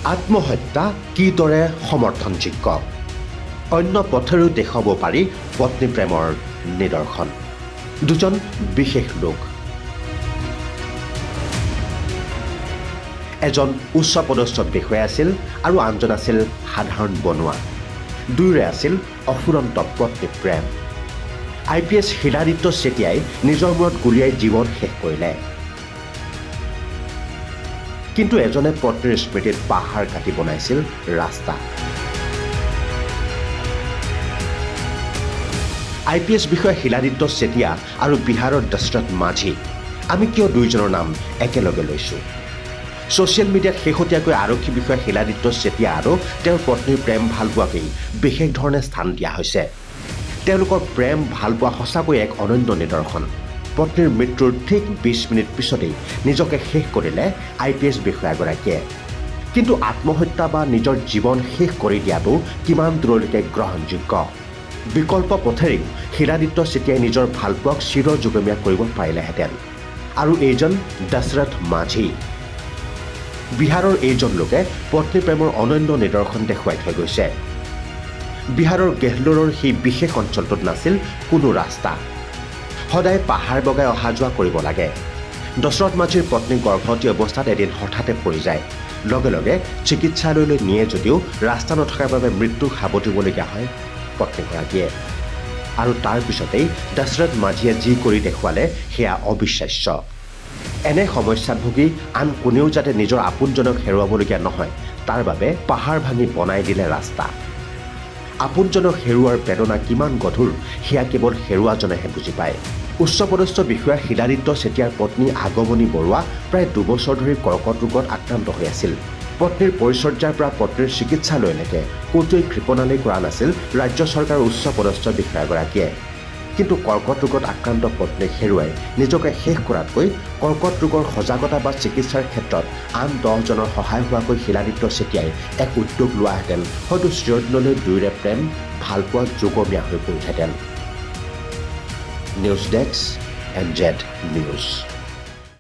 আত্মহত্যা কিদৰে সমৰ্থনযোগ্য? অন্য পথেৰেও দেখুৱাব পাৰি পত্নী প্ৰেমৰ নিদৰ্শন। দুজন বিশেষ লোক, এজন উচ্চ পদস্থ বিষয়া আছিল আৰু আনজন আছিল সাধাৰণ বনুৱা। দুয়োৰে আছিল অফুৰন্ত পত্নী প্ৰেম। আইপিএছ শিলাদিত্য চেতিয়াই নিজৰ মূৰত গুলীয়াই জীৱন শেষ কৰিলে, কিন্তু এজনে পত্নীৰ স্মৃতিত পাহাৰ কাটি বনাইছিল ৰাস্তা। আইপিএছ বিষয়া শিলাদিত্য চেতিয়া আৰু বিহাৰৰ দশৰথ মাঝি, আমি কিয় দুয়োজনৰ নাম একেলগে লৈছোঁ? ছ'চিয়েল মিডিয়াত শেহতীয়াকৈ আৰক্ষী বিষয়া শিলাদিত্য চেতিয়া আৰু তেওঁৰ পত্নীৰ প্ৰেম ভালপোৱাকেই বিশেষ ধৰণে স্থান দিয়া হৈছে। তেওঁলোকৰ প্ৰেম ভালপোৱা সঁচাকৈ এক অনন্য নিদৰ্শন। পত্নীৰ মৃত্যুৰ ঠিক 20 মিনিট পিছতেই নিজকে শেষ কৰিলে আইপিএছ বিষয়াগৰাকীয়ে। কিন্তু আত্মহত্যা বা নিজৰ জীৱন শেষ কৰি দিয়াটো কিমান দূৰলৈকে গ্ৰহণযোগ্য? বিকল্প পথেৰেও শিলাদিত্য চেতিয়াই নিজৰ ভালপোৱাক চিৰযুগমীয়া কৰিব পাৰিলেহেঁতেন। আৰু এইজন দশৰথ মাঝি, বিহাৰৰ এইজন লোকে পত্নী প্ৰেমৰ অনন্য নিদৰ্শন দেখুৱাই থৈ গৈছে। বিহাৰৰ গেহলৌৰৰ সেই বিশেষ অঞ্চলটোত নাছিল কোনো ৰাস্তা। সদায় পাহাৰ বগাই অহা যোৱা কৰিব লাগে। দশৰথ মাঝিৰ পত্নী গৰ্ভৱতী অৱস্থাত এদিন হঠাতে পৰি যায়। লগে লগে চিকিৎসালয়লৈ নিয়ে যদিও ৰাস্তা নথকাৰ বাবে মৃত্যুক সাৱটিবলগীয়া হয় পত্নীগৰাকীয়ে। আৰু তাৰ পিছতেই দশৰথ মাঝিয়ে যি কৰি দেখুৱালে, সেয়া অবিশ্বাস্য। এনে সমস্যাত ভুগি আন কোনেও যাতে নিজৰ আপোনজনক হেৰুৱাবলগীয়া নহয়, তাৰ বাবে পাহাৰ ভাঙি বনাই দিলে ৰাস্তা। আপোনজনক হেৰুৱাৰ বেদনা কিমান গধুৰ, সেয়া কেৱল হেৰুৱাজনেহে বুজি পায়। উচ্চপদস্থ বিষয়া শিলাদিত্য চেতিয়াৰ পত্নী আগমণি বৰুৱা প্ৰায় 2 বছৰ ধৰি কৰ্কট ৰোগত আক্ৰান্ত হৈ আছিল। পত্নীৰ পৰিচৰ্যাৰ পৰা পত্নীৰ চিকিৎসালয়লৈকে ক'তোৱেই কৃপণালি কৰা নাছিল ৰাজ্য চৰকাৰৰ উচ্চপদস্থ বিষয়াগৰাকীয়ে। কিন্তু কৰ্কট ৰোগত আক্ৰান্ত পত্নীক হেৰুৱাই নিজকে শেষ কৰাতকৈ কৰ্কট ৰোগৰ সজাগতা বা চিকিৎসাৰ ক্ষেত্ৰত আন 10জনৰ সহায় হোৱাকৈ শিলাদিত্য চেতিয়াই এক উদ্যোগ লোৱাহেঁতেন, হয়তো চিৰদিনলৈ দুয়োৰে প্ৰেম ভালপোৱা যুগমীয়া হৈ পৰিলহেঁতেন। News desk, NZ news.